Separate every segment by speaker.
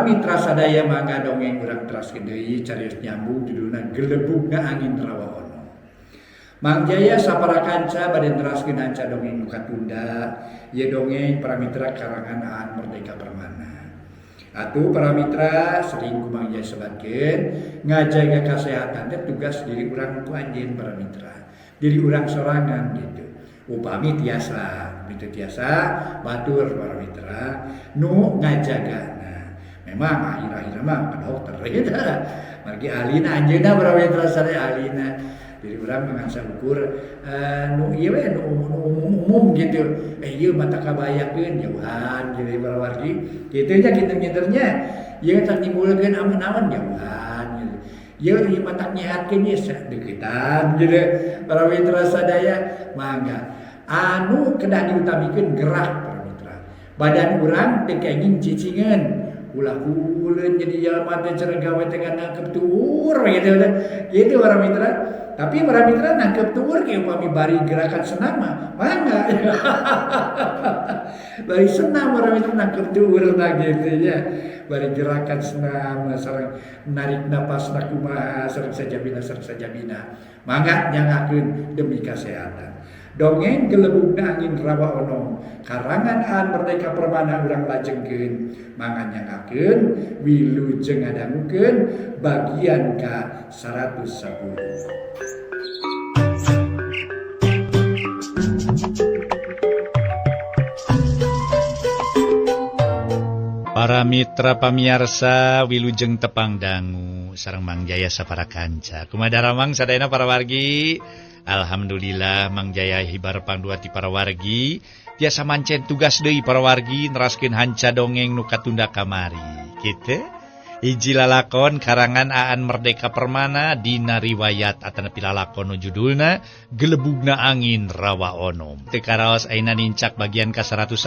Speaker 1: Para mitra sadaya, mangga dongeng urang teraskeun deui, carios nyambung, judulna Gelebugna Angin Rawa Onom. Mang Jaya sapara kanca bade neraskeun hanca dongeng nu katunda. Ieu dongeng, para mitra, karangan Aan Merdeka Permana. Atuh para mitra, sering ku Mang Jaya sebatkeun, ngajaga kesehatan teh tugas diri urang ku anjeun, para mitra. Diri urang sorangan gitu. Upami tiasa, itu tiasa batur, para mitra, nu ngajaga. Nah, memang akhir-akhir mah ke dokter gitu. Margi ahlina anjeunna, para mitra sadaya, ahlina. Jadi urang ngan ukur nu ieu we, nu umum-umum gitu. Eh, ieu mata kabayakeun jauhan gitu, para wargi. Kitu nya, kinten-kintennya. Ieu teh nimbulkeun amun-amun, jauhan gitu. Ieu ieu mata nyehatkeun ieu deukeutan gitu. Para mitra sadaya, mangga. Anu kedah diutamikeun gerak, para mitra. Badan urang teu kenging cicingeun. Ulah kuuleun jadi jalma teh, cenah gawe teh nangkep tuur gitu gitu, para mitra. Tapi para mitra, nangkep tuur ge upami bari gerakan senam mah mangga. Bari senam, para mitra, nangkep tuur nah gitu ya. Bari gerakan senam sareng narik napas kumaha sareng sajabina sareng sajabina. Mangga nyanggakeun demi kesehatan. Dongeng Gelebugna Angin Rawa Onom karangan Aan Merdeka Permana urang lajengkeun. Mangga nyanggakeun, wilujeng ngadangukeun bagian ka 110.
Speaker 2: Para mitra pamiarsa, wilujeng tepang dangu sareng Mang Jaya sapara kanca. Kumaha daramang sadayana, para wargi? Alhamdulillah, Mang Jaya hibar pangdua ti para wargi, tiasa mancen tugas deui, para wargi, neraskeun hanca dongeng nu katunda kamari kitu. Hiji lalakon karangan Aan Merdeka Permana dina riwayat atanapi lalakon nu judulna Gelebugna Angin Rawa Onom. Teu karaos ayeuna nincak bagian ka 110,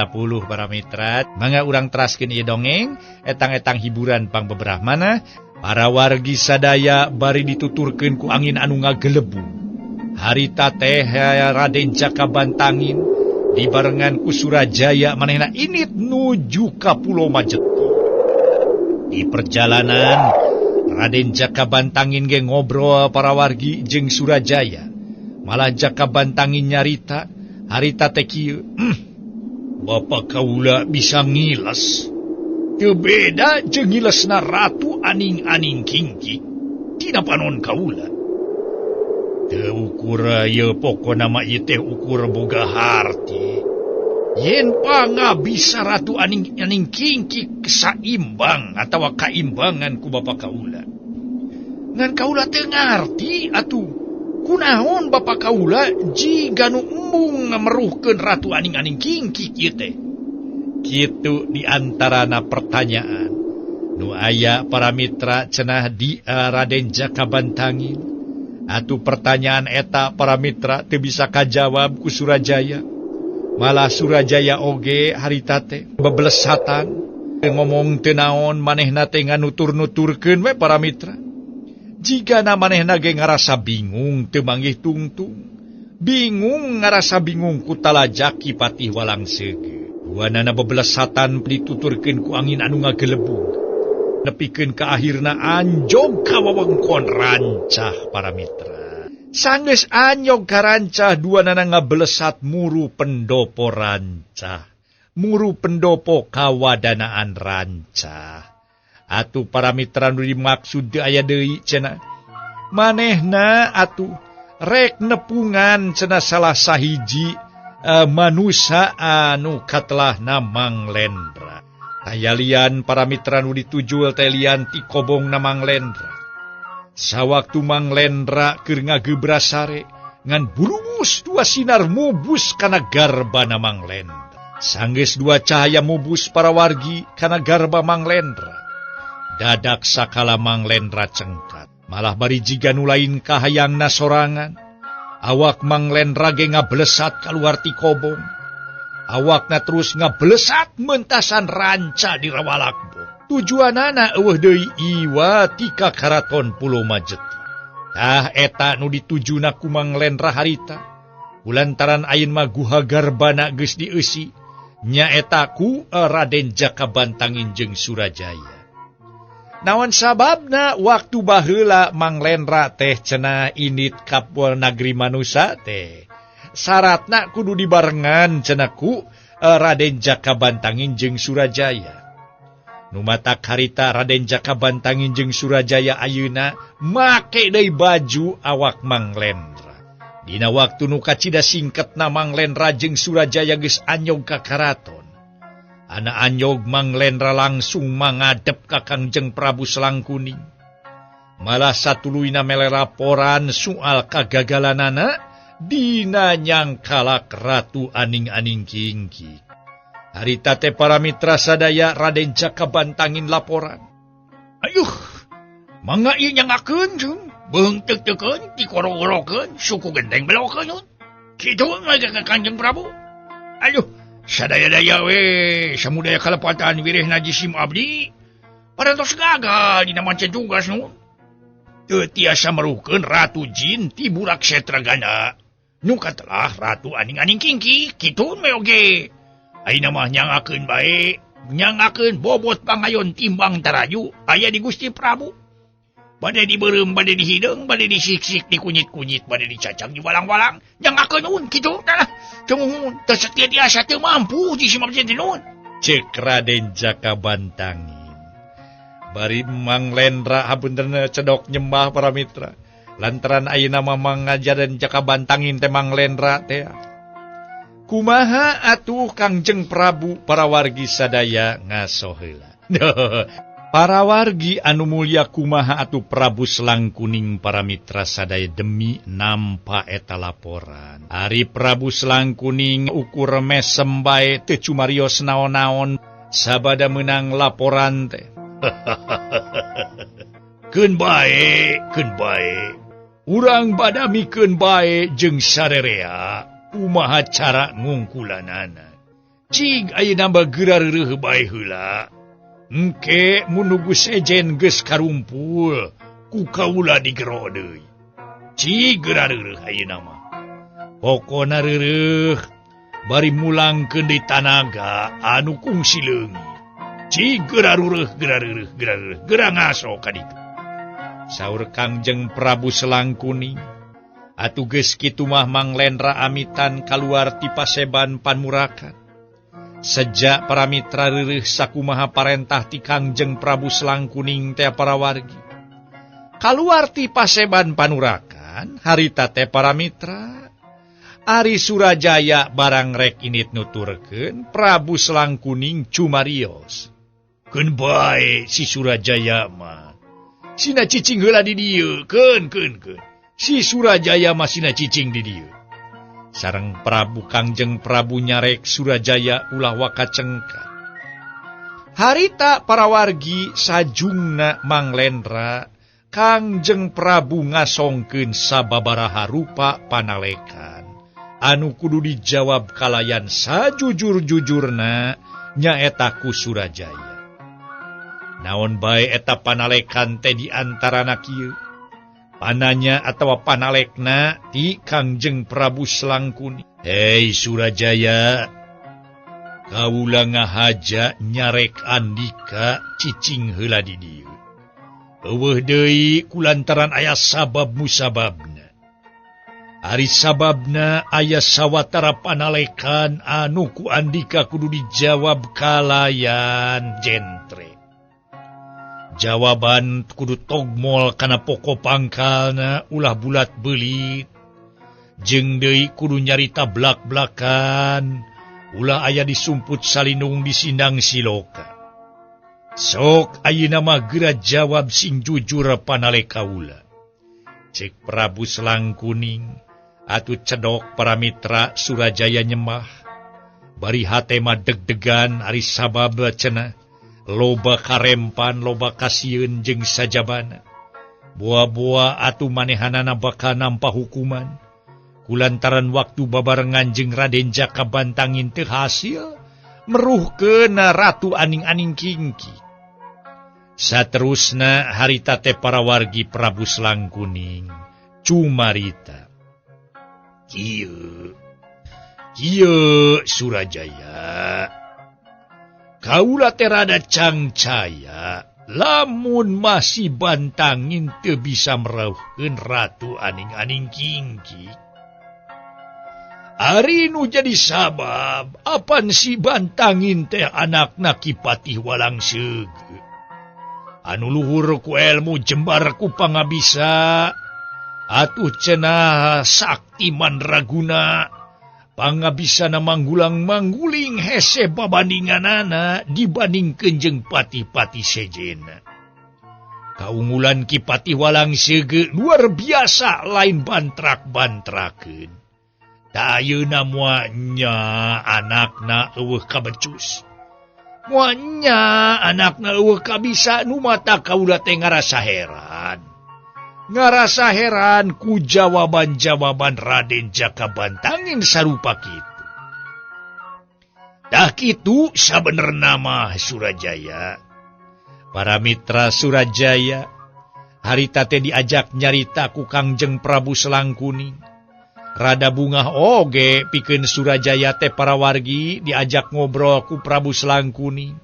Speaker 2: para mitra. Mangga urang teraskeun ieu dongeng, etang-etang hiburan pang beberapa mana para wargi sadaya. Bari dituturkeun ku angin anu ngagelebug, harita teh Raden Jaka Bantangin dibarengan ku Surajaya manehna init nuju ka Pulau Majeto. Di perjalanan Raden Jaka Bantangin ge ngobrol, para wargi, jeung Surajaya. Malah Jaka Bantangin nyarita harita teh kieu, "Bapak kaula bisa ngiles. Teu beda jeung ngilesna Ratu Aning-aning Kingkik tina panon kaula. Teu ukur ieu, pokona mah ieu teh ukur boga harti. Yen panga bisa Ratu Aning-aning Kingkik saimbang atawa kaimbangan ku bapak kaula. Ngan kaula teu ngarti atuh kunaon bapak kaula jiga nu embung ngameruhkeun Ratu Aning-aning Kingkik ieu teh." Kitu diantarana pertanyaan nu aya, para mitra, cenah di Raden Jaka Bantangin. Atuh pertanyaan eta, para mitra, teu bisa kajawab ku Surajaya. Malah Surajaya oge harita teh bebelesatan, ngomong teu naon, manehna teh nganutur-nuturkeun we, para mitra. Jigana manehna ge ngarasa bingung, teu manggih tungtung. Bingung, ngarasa bingung ku talajaki Patih Walang Seunggeun. Duanana bebelesatan dituturkeun ku angin anu ngagelebug. Nepikeun ka akhirna anjog ka wewengkon Rancah, para mitra. Sanggeus anjog ka Rancah, duanana ngabelesat muru pendopo Rancah. Muru pendopo kawadanaan Rancah. Atuh para mitra, nu dimaksud teu aya deui cenah. Manehna atuh rek nepungan cenah salah sahiji manusa anu katelahna Mang Lendra. Taya lian, para mitra, nu dituju teh lian ti kobong na Mang Lendra. Sawaktu Mang Lendra keur ngagebras sare, ngan burubus dua sinar mubus kana garbana Mang Lendra. Sanggeus dua cahaya mubus, para wargi, kana garba Mang Lendra. Dadak sakala Mang Lendra cengkat. Malah bari jiga nu lain kahayangna sorangan. Awak Mang Lendra ge ngablesat keluar ti kobong. Awakna terus ngablesat mentasan ranca di Rawalakbo. Tujuanana euweuh deui iwa tika Karaton Pulau Majeti. Tah, eta nu ditujuna ku Mang Lendra harita. Kulantaran ayeuna mah guha garbana geus dieusi, nyaeta ku Raden Jaka Bantangin jeung Surajaya. Naon sababna waktu baheula Mang Lendra teh cenah indit ka Nagri Manusa teh. Syaratna kudu dibarengan cenah ku Raden Jaka Bantangin jeung Surajaya. Nu matak harita Raden Jaka Bantangin jeung Surajaya ayeuna make deui baju awak Mang Lendra. Dina waktu nu kacida singketna Mang Lendra jeung Surajaya geus anyog ka karaton. Ana anyog Mang Lendra langsung mangadep ka Kangjeng Prabu Selangkuning. Malah satuluyna mele laporan soal kagagalanana dina nyangkalak Ratu Aning-aning Kingki. Harita teh para mitra sadaya Raden Jaka Bantangin laporan. Ayuh, mangga ieu nyangakeun jeung beungteuk-teukeun dikoro-orokeun suku gendeng belokeun. Kitu mah ka Kangjeng Prabu. Ayuh, sadaya-daya we samudaya kalepatan wirehna jisim abdi parantos gagal dina maca tugas nu. Teu tiasa meruhkeun Ratu Jin ti Burak Setragana. Nu katelah Ratu Aning-aning Kingki kitu we oge. Ayeuna mah nyangakeun bae, nyangakeun bobot pangayon timbang taraju aya di Gusti Prabu. Bade dibeureum, bade dihideung, bade disiksik, dikunyit-kunyit, bade dicacang diwalang-walang, nyangakeun un kitu tah. Teu teu setia tiasa teu mampu jisim abdi teh nuhun. Ceuk Raden Jaka Bantangin. Bari Mang Lendra hapunten cedok nyembah para mitra. Lantaran ayeuna mah mangajaran Jaka Bantangin teh Mang Lendra teh. Kumaha atuh Kangjeng Prabu para wargi sadaya ngaso heula. Para wargi anu mulia kumaha atuh Prabu Selangkuning para mitra sadaya demi nampa eta laporan. Ari Prabu Selangkuning ukur mesem bae teu cumarios naon-naon sabada meunang laporan teh. Keun bae, keun bae. Urang badamikeun bae jeung sarerea. Kumaha cara ngungkulanana. Cig ayeuna mah geura reureuh bae heula. Engke mun nugu sejen geus karumpul ku kaula digero deui. Cig geura reureuh ayeuna mah. Pokona reureuh bari mulangkeun deui tanaga anu kungsi leungit. Cig geura reureuh geura reureuh geura reureuh geura ngaso ka ditu. Saur Kangjeng Prabu Selangkuning. Atuh geus kitu mah Mang Lendra amitan kaluar ti paseban panmurakan. Sejak para mitra reureuh sakumaha parentah ti Kangjeng Prabu Selangkuning teh para wargi. Kaluar ti paseban panurakan harita teh para mitra. Ari Surajaya barang rek init nuturkeun Prabu Selangkuning cumarios. Keun bae si Surajaya mah. Sina cicing heula di dieu, keun keun keun. Si Surajaya masina cicing di dieu. Sareng Prabu Kangjeng Prabu nyarek Surajaya ulah waka cengkak. Harita para wargi sajungna Mang Lendra Kangjeng Prabu ngasongkeun sababaraha rupa panalekan. Anu kudu dijawab kalayan sajujur-jujurna nyaeta ku Surajaya. Naon bae eta panalekan teh di antarana kieu? Pananya atawa panalekna ti Kangjeng Prabu Selangkuning. Hei Surajaya, kaula ngahaja nyarek andika cicing heula di dieu. Eueuh deui kulantaran aya sabab musababna. Ari sababna aya sawatara panalekan anu ku andika kudu dijawab kalayan jentre. Jawaban kudu togmol kana pokok pangkalna ulah bulat belit. Jeung deui kudu nyarita blak-blakan ulah aya disumput salinung di sindang siloka. Sok ayeuna mah geura jawab sing jujur panale kaula. Cek Prabu Selangkuning atuh cedok para mitra Surajaya nyemah. Bari hate mah deg-degan ari sabab cenah. Loba karempan, loba kasieun jeung sajabana. Boa-boa atuh manehanana bakal nampa hukuman. Kulantaran waktu babarengan jeung Raden Jaka Bantangin teu hasil, meruhkeun Ratu Aning-aning Kingki. Saterusna harita teh para wargi Prabu Selangkuning cumarita. Kieu, kieu Surajaya. Kaula teh rada cangcaya Lamun masih Bantangin teu bisa merauhkeun Ratu Aning-aning Kingkik. Ari nu jadi sabab apan si Bantangin teh anakna Ki Patih Walang Seunggeun. Anu luhur ku elmu jembar ku pangabisa atuh cenah sakti mandraguna pangabisana manggulang mangguling hese babandinganana dibandingkeun jeung patih-patih sejena. Kaunggulan Ki Patih Walang Seunggeun luar biasa lain bantrak-bantrakeun. Da ayeuna moal nya anakna eueuh kabecus. Moal nya anakna eueuh kabisa nu mata kaula teh ngarasa heran. Ngarasa heran ku jawaban-jawaban Raden Jaka Bantangin sarupa kitu. Tah kitu sabenerna mah Surajaya. Para mitra Surajaya harita teh diajak nyarita ku Kangjeng Prabu Selangkuning. Rada bungah oge pikeun Surajaya teh para wargi diajak ngobrol ku Prabu Selangkuning.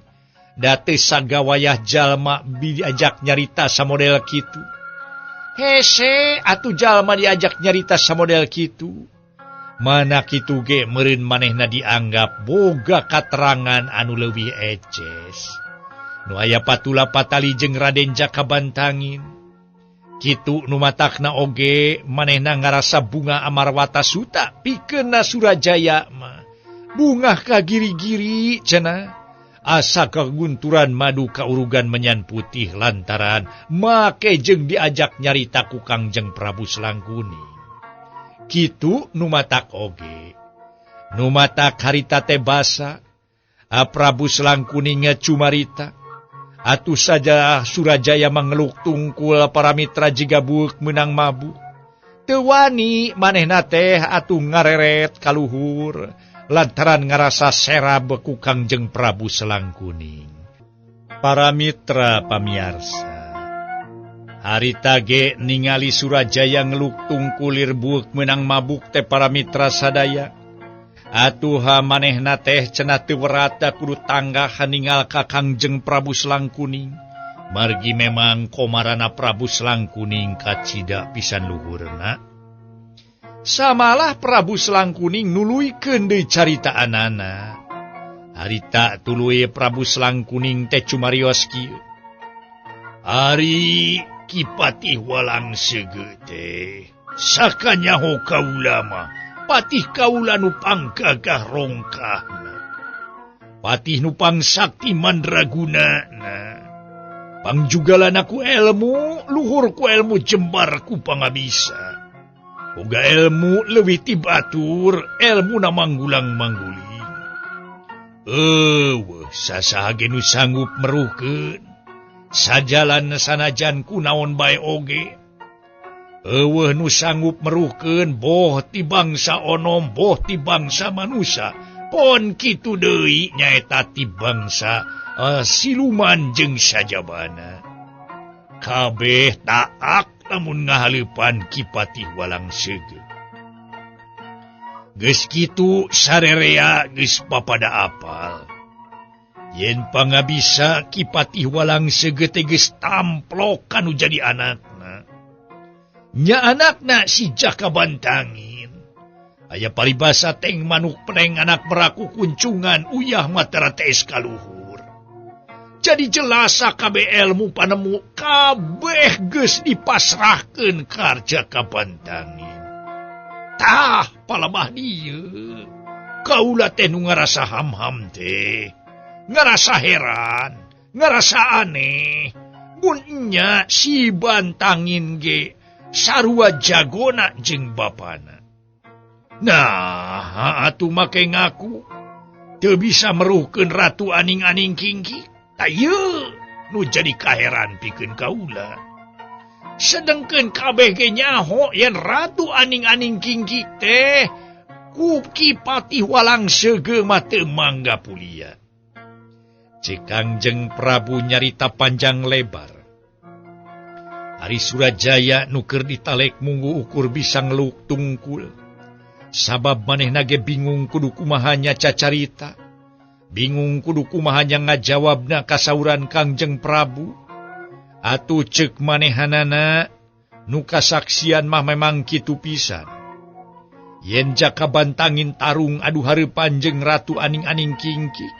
Speaker 2: Da teu sagawayah jalma diajak nyarita samodel kitu. Hese atuh jalma diajak nyarita samodel kitu. Mana kitu ge meureun manehna dianggap boga katerangan anu leuwih eces. Nu aya patula patali jeung Raden Jaka Bantangin. Kitu nu matakna oge manehna ngarasa bunga Amarwata Suta pikeunna Surajaya mah. Bungah ka giri-giri cenah. Asa kagunturan madu kaurugan menyan putih lantaran make jeung diajak nyarita ku Kangjeng Prabu Selangkuning. Kitu nu matak oge. Nu matak harita teh basa, Prabu Selangkuningnya cumarita. Atuh saja Surajaya mangeluk tungkul para mitra jiga buuk menang mabuk. Teu wani manehna teh atuh ngareret kaluhur lantaran ngarasa serab ku Kangjeng Prabu Selangkuning. Para mitra pamiarsa, harita ge ningali Surajaya ngeluk tungkulir buuk menang mabuk teh para mitra sadaya. Atuh manehna teh cenah teu werata kudu tanggah ningal ka Kangjeng Prabu Selangkuning. Margi memang komarana Prabu Selangkuning kacida pisan luhurna. Samalah Prabu Selangkuning nuluykeun deui caritaanana. Harita tuluy Prabu Selangkuning teh cumarios kieu. Ari Ki Patih Walang Seunggeun teh sakanyaho kaula mah patih kaula nu panggagah rongkahna. Patih nu pangsakti mandragunana. Pangjugalana ku elmu, luhur ku elmu jembar ku pangabisa. Boga elmu leuwih ti batur, elmuna manggulang mangguling. Eueuh, sasaha ge nu sanggup meruhkeun. Sajalan sanajan kunaon bae oge. Eueuh nu sanggup meruhkeun boh ti bangsa onom, boh ti bangsa manusia. Pon kitu deui nyaeta ti bangsa siluman jeung sajabana. Kabeh taak lamun ngahaleupan Ki Patih Walang Seunggeun. Geus kitu sarerea geus papada apal. Yen pangabisa Ki Patih Walang Seunggeun teh geus tamplok kanu jadi anakna. Nya anakna si Jaka Bantangin. Aya paribasa teng manuk peneng anak meraku kuncungan uyah matara tees kaluhur. Jadi jelasa kabeh elmu panemu kabeh geus dipasrahkeun ka Jaka Bantangin. Tah palemah dieu. Kaula teh nu ngarasa ham-ham teh, ngarasa heran, ngarasa aneh. Mun nya si Bantangin ge sarua jagona jeung bapana. Nah, atuh make ngaku teu bisa meruhkeun Ratu Aning-aning Kingkik. Tah ieu nu jadi kaheran pikeun kaula. Sedengkeun kabeh ge nyaho yen Ratu Aning-aning Kingkik teh ku Ki Patih Walang Seunggeun mah teu mangga pulia. Ceuk Kangjeng Prabu nyarita panjang lebar. Ari Surajaya nu keur ditalek munggu ukur bisa ngeluk tungkul. Sabab manehna ge bingung kudu kumaha nya cacarita. Bingung kudu kumaha nya ngajawabna kasauran Kangjeng Prabu. Atuh ceuk manehanana nu kasaksian mah memang kitu pisan. Yen Jaka Bantangin tarung adu hareupan jeung Ratu Aning-aning Kingkik,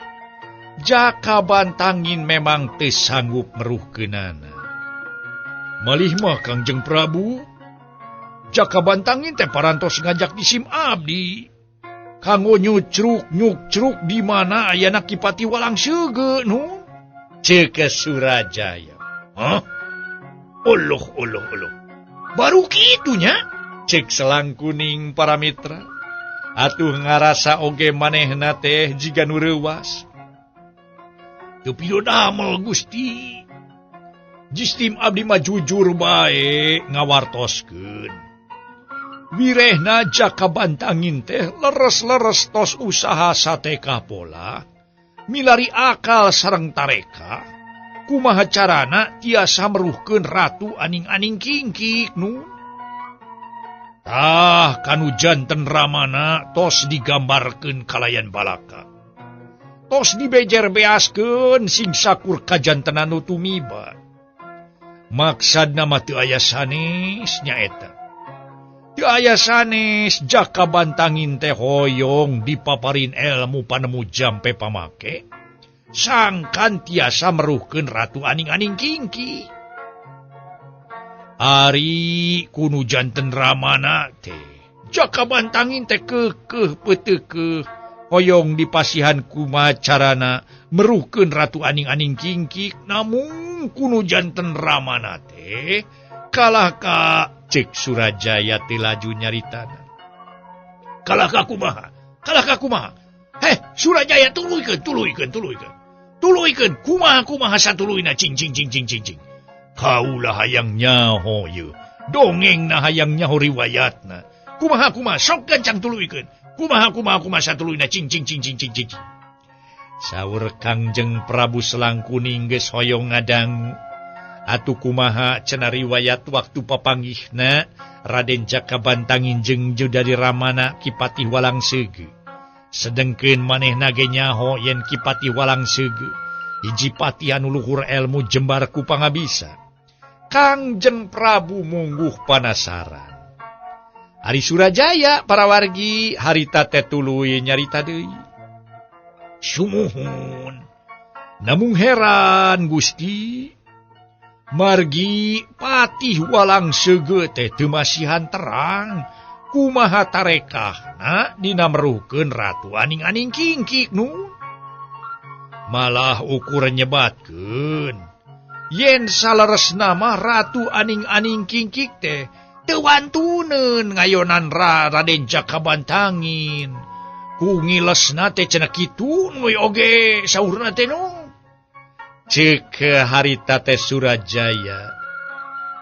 Speaker 2: Jaka Bantangin memang teu sanggup meruhkeunana. Malih mah Kangjeng Prabu, Jaka Bantangin teh parantos ngajak disim abdi kanggo nyucruk-nyucruk di mana ayana Ki Patih Walang Seugeu nu. Ceuk Surajaya. Hah? Oloh oloh oloh. Baru kitunya cek Selang Kuning para mitra. Atuh ngarasa oge manehna teh jiga nu reuwas. Teu pieu damel Gusti. Jistim abdi mah jujur bae ngawartoskeun. Wirehna Jaka Bantangin teh leres-leres tos usaha sateka pola, milari akal sareng tareka, kumaha carana tiasa meruhkeun Ratu Aning-aning Kingkik nu. Tah kanu janten ramana tos digambarkeun kalayan balaka. Tos dibejer beaskeun sing sakur kajantenan nu tumiba. Maksudna mah teu aya sanes nyaeta. Teu aya sanes Jaka Bantangin teh hoyong dipaparin elmu panemu jampe pamake, sangkan tiasa meruhkeun Ratu Aning-aning Kingki. Ari kunu janten ramana teh Jaka Bantangin teh keukeuh peuteukeuh hoyong dipasihan kumaha carana meruhkeun Ratu Aning-aning Kingki, namung kunu janten ramana teh kalah ka cek Surajaya teh laju nyaritana. Kalah ka kumaha? Kalah ka kumaha? Heh, Surajaya tuluykeun, tuluykeun, tuluykeun. Tuluykeun kumaha kumaha satuluyna cing cing cing cing cing cing. Kaula hayang nyaho ieu. Dongengna hayang nyaho riwayatna. Kumaha kumaha sok gancang tuluykeun. Kumaha kumaha kumaha satuluyna cing cing cing cing cing cing. Saur Kangjeng Prabu Selang Kuning geus hoyong ngadangu. Atuh kumaha cenah riwayat waktu papanggihna Raden Jaka Bantangin jeung dari ramana Ki Patih Walang Seugeu. Sedengkeun manehna ge nyaho yen Ki Patih Walang Seugeu hiji patih anu luhur elmu jembar ku pangabisa. Kangjeng Prabu mungguh panasaran. Ari Surajaya para wargi harita teh tuluy nyarita deui. Sumuhun. Namung heran Gusti, margi Patih Walang Seugeu teh teu masihan terang kumaha tarekahna dina meruhkeun Ratu Aning-aning Kingkik nu. Malah ukur nyebatkeun yen saleresna mah Ratu Aning-aning Kingkik teh teu wantuneun ngayonan Raden Jaka Bantangin. Ku ngilesna teh cenah kitu we oge saurna teh nu. Ceuk harita teh Surajaya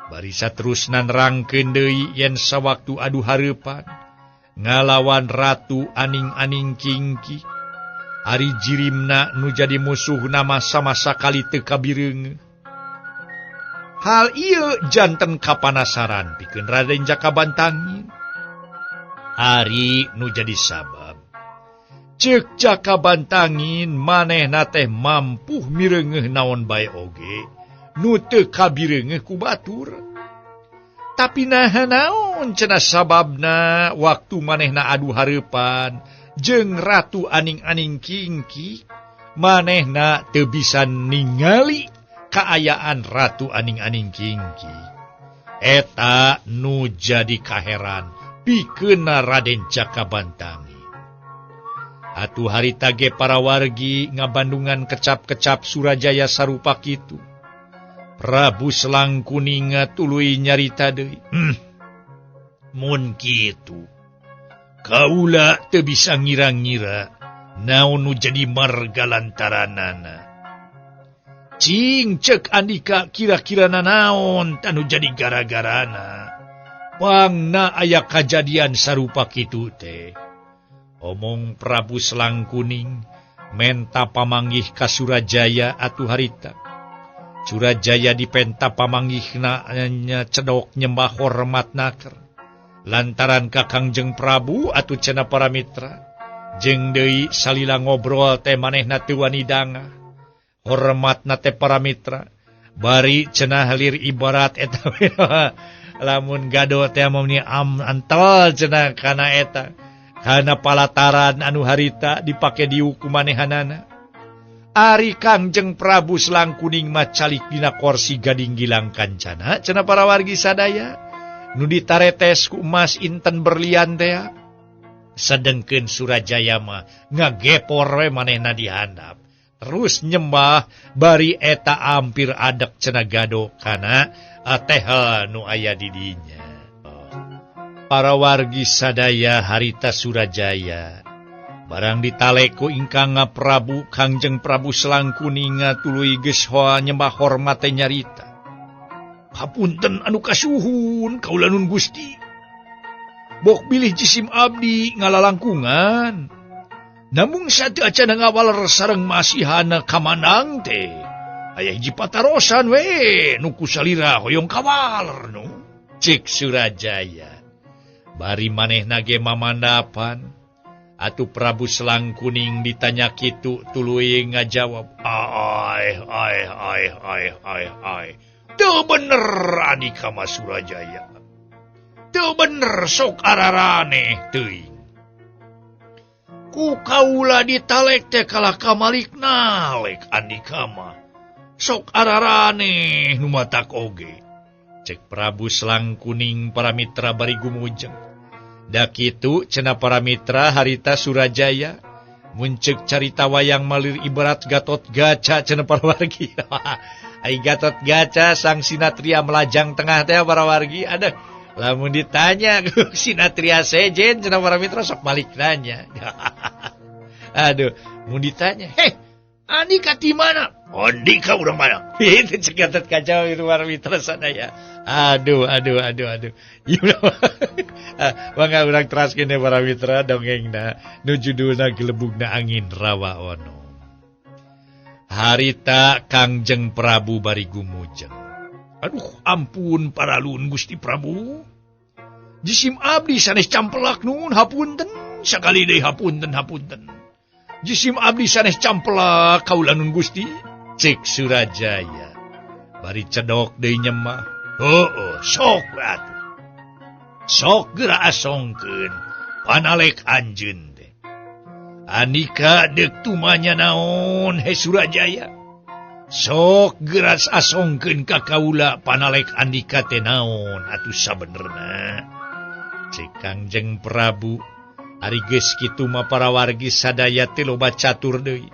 Speaker 2: barisa terusna nerangkeun deui yen sawaktu adu hareupan ngalawan Ratu Aning-aning Kingkik, ari jirimna nu jadi musuhna mah sama sakali teu kabireungeun. Hal ieu janten kapanasaran pikeun Raden Jaka Bantangin. Ari nu jadi sabab ceuk Jaka Bantangin manehna teh mampu mireungeuh naon bae oge nu teu kabireungeuh ku batur. Tapi naha naon cenah sababna waktu manehna adu hareupan jeung Ratu Aning-aning Kingkik, manehna teu bisa ningali kaayaan Ratu Aning-aning Kingkik. Eta nu jadi kaheran pikeunna Raden Jaka Bantangin. Atuh harita ge para wargi ngabandungan kecap-kecap Surajaya sarupa kitu. Prabu Selang Kuning tuluy nyarita deui. Mun kitu kaula teu bisa ngira-ngira naon nu jadi marga lantaranana. Cing cek andika kira-kira nanaon tanu jadi gara-garana. Pangna aya kajadian sarupa kitu teh. Omong Prabu Selang Kuning menta pamanggih ka Surajaya atuh harita. Surajaya dipenta pamanggihna nya cedok nyembah hormat naker. Lantaran ka Kangjeng Prabu atuh cenah para mitra. Jeung deui salila ngobrol teh manehna teu wani dangah. Hormatna teh para mitra. Bari cenah lir ibarat eta lamun gado teh meni am antel cenah kana eta. Kana palataran anu harita dipake diuku manehanana. Ari Kangjeng Prabu Selang Kuning mah calik dina korsi gading gilang kancana cenah para wargi sadaya. Nu ditaretes ku emas inten berlian teh. Sedengkeun Surajaya mah ngagepor we manehna di handap. Terus nyembah bari eta ampir adek cenah gado kana tehel nu aya di dinya. Para wargi sadaya harita Surajaya barang ditaleku ingkang Prabu Kangjeng Prabu Selang Kuning tuluy geus hoa nyembah hormat teh nyarita. Hapunten anu kasuhun kaula nun Gusti. Bok bilih jisim abdi ngalalangkungan. Namung satu acan ngawal sareng masihana kamanang teh. Aya hiji patarosan we nu kusalira hoyong kawaler nu. Cek Surajaya. Bari manehna ge mamandapan. Atuh Prabu Selang Kuning ditanya kitu tuluy ngajawab, "Ai ai ai ai ai ai. Teu bener andika mah Surajaya. Teu bener sok araraneh teuing. Ku kaula ditalek teh kalah kamalik nalek andika mah. Sok araraneh nu matak oge." Cek Prabu Selang Kuning para mitra bari gumujeng. Da kitu cenah para mitra harita Surajaya muncek carita wayang malir ibarat Gatot Gaca cenah para wargi. Ai Gatot Gaca sang sinatria melajang tengah teh para wargi. Aduh, lamun ditanya sinatria sejen cenah para mitra sok balik nanya. Aduh, mun ditanya, "Heh, andika ti mana?" "Andika urang mana?" Itu cek Gatot Kaca itu para mitra sadaya. Aduh, aduh, aduh, aduh. Mangga urang teraskeun para mitra dongengna nu judulna Gelebugna Angin Rawa Ono. Harita Kangjeng Prabu bari gumujeng. Aduh, ampun paralun Gusti Prabu. Jisim abdi sanes campelak nun hapunten sakali deui hapunten hapunten. Jisim abdi sanes campelak kaula nun Gusti. Cek Surajaya. Bari cedok deui nyemah. Heueuh, sok atuh. Sok geura asongkeun panalek anjeun teh. Andika deuk tumanya naon he Surajaya? Sok geura asongkeun ka kaula panalek andika teh naon atuh sabenerna. Cek Kangjeng Prabu ari geus kitu mah para wargi sadaya teh loba catur deui.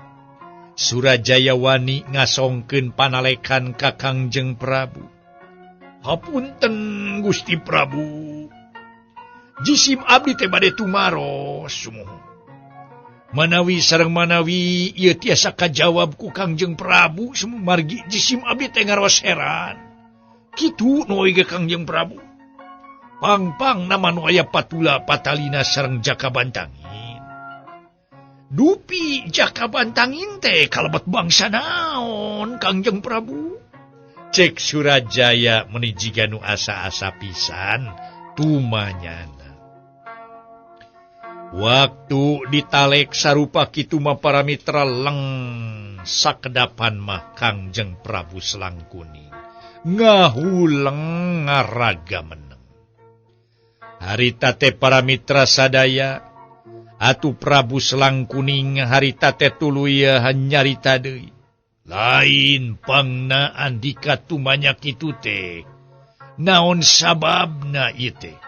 Speaker 2: Surajaya wani ngasongkeun panalekan ka Kangjeng Prabu. Hapunten Gusti Prabu. Jisim abdi teh bade tumaros sumuhun. Manawi sareng manawi ieu tiasa kajawab ku Kangjeng Prabu margi jisim abdi teh ngaros heran. Kitu nu oge Kangjeng Prabu. Pang-pang nama nu aya patula patalina sareng Jaka Bantangin. Dupi Jaka Bantangin teh kalebet bangsa naon Kangjeng Prabu? Cek Surajaya meni jiga nu asa-asa pisan tumanyana. Waktu ditalek sarupa kitu mah para mitra leng sakedapan mah Kangjeng Prabu Selang Kuning ngahuleng ngaraga meneng. Harita teh para mitra sadaya atuh Prabu Selang Kuning harita teh tuluy nyarita deui. Lain pangna andika tumanya kitu teh. Naon sababna ieu teh?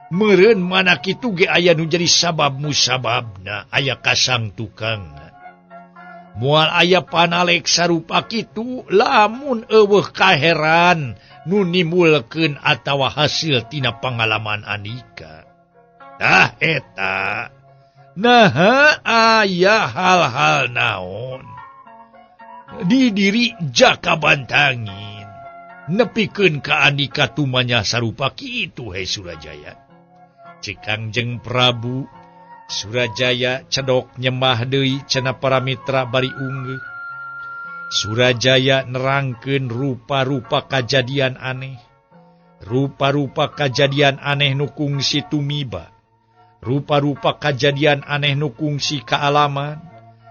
Speaker 2: Meureun mana kitu ge aya nu jadi sabab musababna aya kasang tukangna. Moal aya panalek sarupa kitu lamun eueuh kaheran nu nimbulkeun atawa hasil tina pangalaman andika. Tah eta. Naha aya hal-hal naon di diri Jaka Bantangin nepikeun ka andika tumanya sarupa kitu he Surajaya. Cek Kangjeng Prabu Surajaya cedok nyembah deui cenah para mitra bari unggeuh. Surajaya nerangkeun rupa-rupa kajadian aneh. Rupa-rupa kajadian aneh nu kungsi tumiba. Rupa-rupa kajadian aneh nu kungsi kaalaman.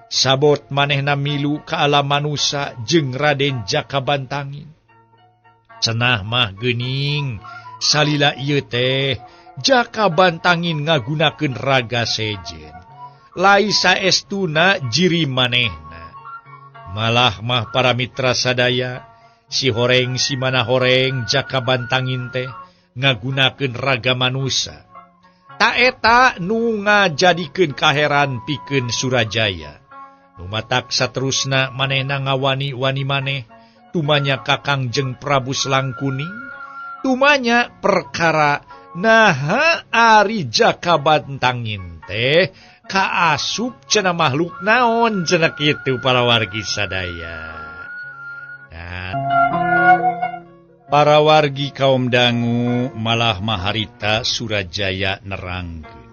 Speaker 2: Sabot manehna milu ka alam manusa jeung Raden Jaka Bantangin. Cenah mah geuning salila ieu teh Jaka Bantangin ngagunakeun raga sejen. Lai saestuna jiri manehna. Malah mah para mitra sadaya si horeng si mana horeng Jaka Bantangin teh ngagunakeun raga manusa. Taeta nu ngajadikeun kaheran pikeun Surajaya. Numatak saterusna manehna ngawani-wani maneh tumanya ka Kangjeng Prabu Selangkuning, tumanya perkara naha ari Jaka Bantangin teh kaasup cenah makhluk naon cenah kitu para wargi sadaya. Nah, para wargi kaum dangu malah maharita Surajaya nerangkeun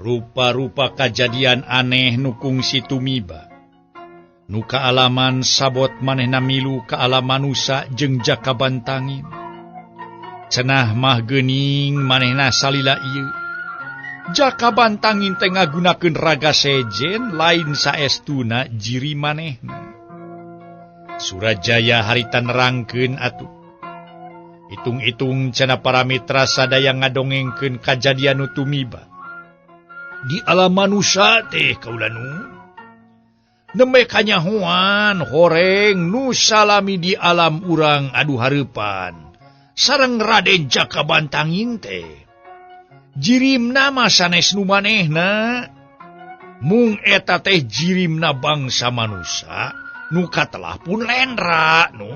Speaker 2: rupa-rupa kajadian aneh nu kungsi tumiba. Nu kaalaman sabot manehna milu ka alam manusa jeung Jaka Bantangin. Cenah mah geuning manehna salila ieu. Jaka Bantangin teh ngagunakeun raga sejen lain saestuna jiri manehna. Surajaya harita nerangkeun atuh. Hitung-hitung cenah para mitra sadaya ngadongengkeun kajadian nu tumiba. Di alam manusia teh kaula nu nembe kanyahoan horeng nu salami di alam urang adu hareupan sareng Raden Jaka Bantangin teh. Jirimna mah sanes nu manehna, mung eta teh jirimna bangsa manusia nu katelah pun lendra nu.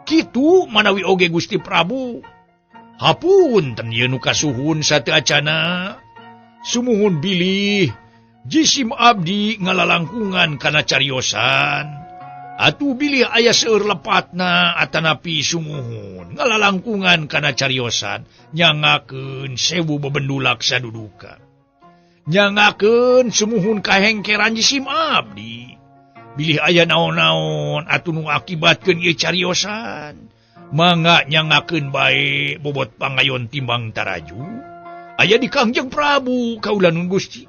Speaker 2: Kitu manawi oge Gusti Prabu. Hapunten ieu nu kasuhun sateu acana. Sumuhun bilih jisim abdi ngalalangkungan kana cariosan. Atuh bilih aya seueur lepatna atanapi sumuhun ngalalangkungan kana cariosan nyangakeun sewu bebendulak saduduka. Nyangakeun sumuhun kahengkeran jisim abdi. Bilih aya naon-naon atuh nu akibatkeun ieu cariosan. Mangga nyangakeun bae bobot pangayon timbang taraju. Aya di Kangjeng Prabu kaula nun Gusti.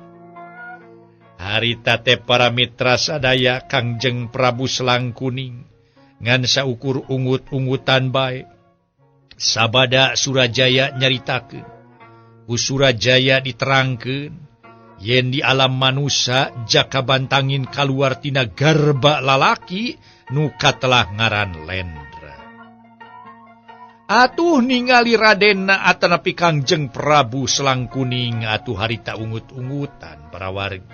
Speaker 2: Harita teh para mitra sadaya Kangjeng Prabu Selangkuning ngan saukur ungut-ungutan bae. Sabada Surajaya nyaritakeun. Ku Surajaya diterangkeun yen di alam manusa Jaka Bantangin kaluar tina garba lalaki nu katelah ngaran Lendra. Atuh ningali Radenna atanapi Kangjeng Prabu Selangkuning atuh harita ungut-ungutan para wargi.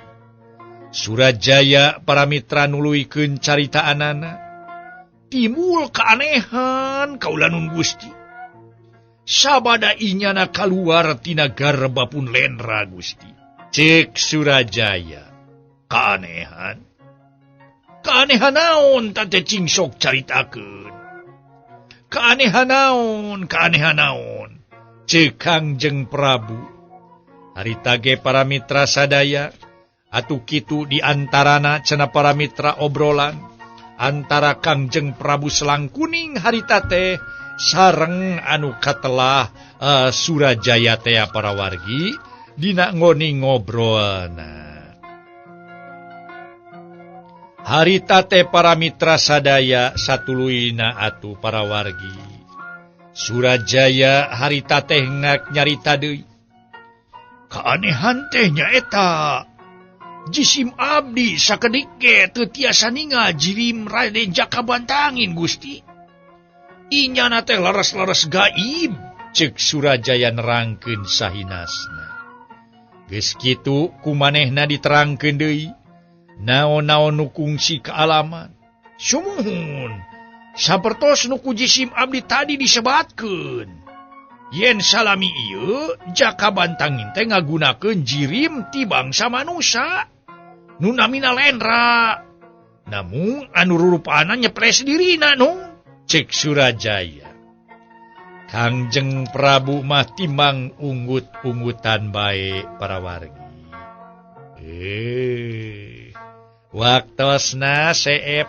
Speaker 2: Surajaya para mitra nuluykeun caritaanana. Timbul keanehan kaula nun Gusti. Sabada inyana kaluar tina garba pun Lendra Gusti. Cek Surajaya. Keanehan. Keanehan naon tante cing sok caritakeun. Keanehan naon, keanehan naon. Cek Kangjeng Prabu. Harita ge para mitra sadaya atuh kitu di antarana cenah para mitra obrolan antara Kangjeng Prabu Selangkuning harita teh sareng anu katelah Surajaya teh para wargi dina ngoni ngobrolna. Harita teh para mitra sadaya satuluyna atuh para wargi. Surajaya harita teh ngak nyarita deui. Keanehan teh nyaeta jisim abdi sakedik ge teu tiasa ningal jirim Raden Jaka Bantangin Gusti. Inyana teh leres-leres gaib cek Surajaya nerangkeun sahinasna. Geus kitu ku manehna diterangkeun deui. Naon-naon nu kungsi kealaman. Sumuhun sapertos nu ku jisim abdi tadi disebatkeun. Yen salami ieu Jaka Bantangin teh ngagunakeun jirim ti bangsa manusa nu namina Lendra. Namun anu rurupana nyepres dirina nu cek Surajaya. Kangjeng Prabu mah timang unggut-unggutan bae para wargi. Waktosna seep.